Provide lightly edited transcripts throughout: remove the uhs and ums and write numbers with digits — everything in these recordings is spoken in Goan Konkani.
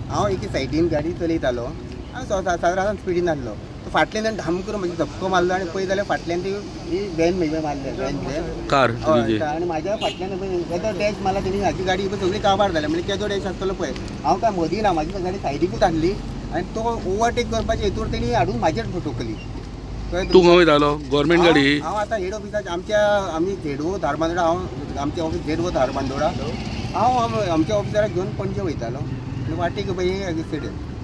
हांव एके सायडीन गाडी चलयतालो, हांव सादारण स्पिडीन आसलो. तो फाटल्यान धाम करून म्हणजे धपको मारलो आनी पळय जाल्यार फाटल्यान ती व्हॅन म्हणजे मारले व्हॅन कार आनी म्हाज्या फाटल्यान केदो डॅश मारला तेणी, हाजी गाडी सगळी काबार जाल्या. म्हणजे केदो डॅश आसतलो पळय, हांव काय मदीं ना, म्हाजी गाडी सायडीकूच आसली आनी तो ओवरटेक करपाचे हेतूर तेणी हाडून म्हाजेर ठोकली. तूं खंय वयतालो? गव्हर्मेंट गाडी. हांव आतां हेड ऑफिसाक आमच्या आमी झेडवो धारबांदोडा, हांव आमच्या ऑफिस झेडवो धारबांदोडा, हांव आमच्या ऑफिसराक घेवन पणजे वयतालो आनी वाटेक पळय एक्सिडंट.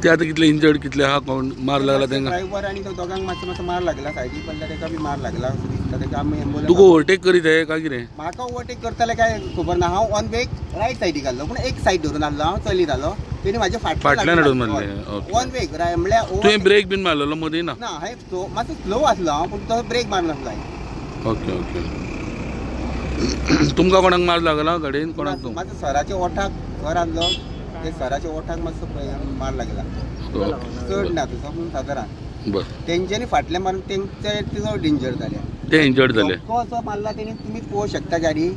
ते आतां कितले इंजर्ड कितले आहा, कोण मार लागला तांकां? ड्रायव्हर आनी दोगांक मातसो मातसो मार लागला, सायडीक पडला ताका बी मार लागला असो दिसता. ताका आमी एम्बुलन्स. तुका ओवरटेक करीत हे काय कितें? म्हाका ओवरटेक करतले काय खबर ना. हांव ऑन वेक रायट सायडीक आसलो, पूण एक सायड धरून आसलो, हांव चलयतालो, तेणी म्हाज्या फाटल्यान हाडून मारले. ऑन वेक म्हणल्यार तुवें ब्रेक बीन मारलेलो मदीं? ना ना, हांवें मातसो स्लो आसलो हांव, पूण तो ब्रेक मारनासलो हांवें. Okay okay. तुमकां कोणाक मार लागला गाडयेन? कोणाक? मातसो सराच्या ओठाक, सर आसलो ते सराच्या ओठाक मातसो मार लागला, चड ना तसो पूण सादारण. बरं, तेंच्यांनी फाटल्यान मारून तेंचे चड डेंजर जाले, ते इंजर्ड जाले. धपको असो मारला तेणी, तुमी पळोवंक शकता गाडी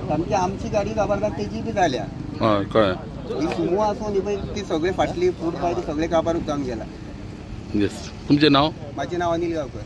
सामकी आमची गाडी काबार तेजी बी जाल्या. हय कळ्ळें. ही सुमो आसून ही पळय ती सगळे फाटली फूड पाय सगळे काबार जावन गेला. येस. तुमचें नांव? म्हाजें नांव अनिल गांवकर.